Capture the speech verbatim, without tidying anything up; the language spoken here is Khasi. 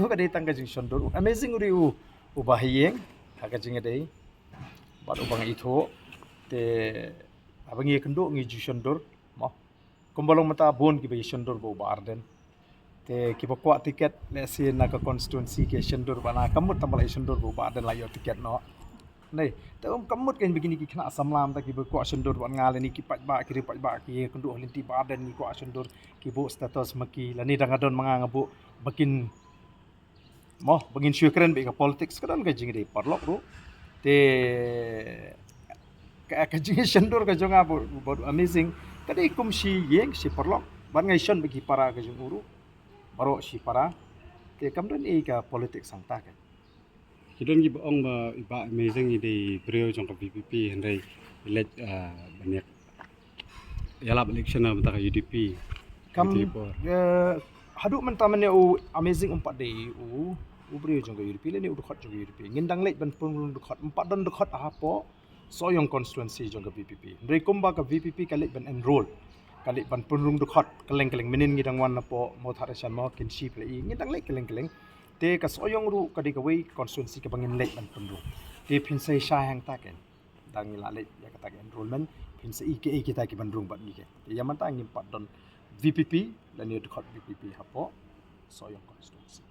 Ka dei tang ka jingshondur. Amazing u dei u, uba ha ïing ha ka jingïadei bad uba nga ithuh. Te haba ngi ïakynduh ngi ju shondur mo. Kumba long mynta bun kiba ïashondur bad u Bah Ardent. Te kiba kwah tiket lehse na ka constituency ki ïashondur bad nga, kam mut tang ba la ïashondur bad u Bah Ardent la ïoh tiket noh. Nei, te um, kam mut kein ba kine ki khynnah samla mynta kiba kwah shondur bad nga lane ki paidbah, ki riew paidbah ki ïakynduh ha lynti Bah Ardent, ngi kwah shondur, ki buh status ma ki, lane dang ka don ma nga nga buh, ba kin mo, ba ngin shu kren bad ka politics, ka don ka jingïadei paralok ruh. Te ka, ka jingïashondur ka jong nga bad, bad u Amazing ka dei kum shi ïing shi paralok. Bad nga ïashon bad ki para ka jong u ruh, baroh shi para. Te kam don ei ka politics hangta ka. Ki don kiba ong ba i Bah Amazing i dei briew jong ka VPP, hynrei i leit, ah, ban ïa, ïalap election na bynta ka UDP. Kam, Ka dei por. Eh, haduh mynta mynne u Amazing um pat dei u, u briew jong ka UDP lane u dkhot jong ka UDP. Ngin dang leit ban pynrung dkhot, um pat don dkhot hapoh Sohiong constituency jong ka VPP. Hynrei kumba ka VPP ka leit ban enroll, ka leit ban pynrung dkhot kylleng kylleng. Mynnin ngi dang wan napoh Mawthadraishan mo, Kynshi phi la i, ngin dang leit kylleng kylleng. Te ka Sohiong ruh ka dei kawei constituency kaba ngin leit ban pynrung. Te phin sa ïa shai hangta kein. Tang ngi la leit ïa kata ka enrollment, phin sa i kaei kita kiban rung bad ngi kein. Te ïa mynta ngim pat don VPP lane dkhot VPP hapoh Sohiong constituency.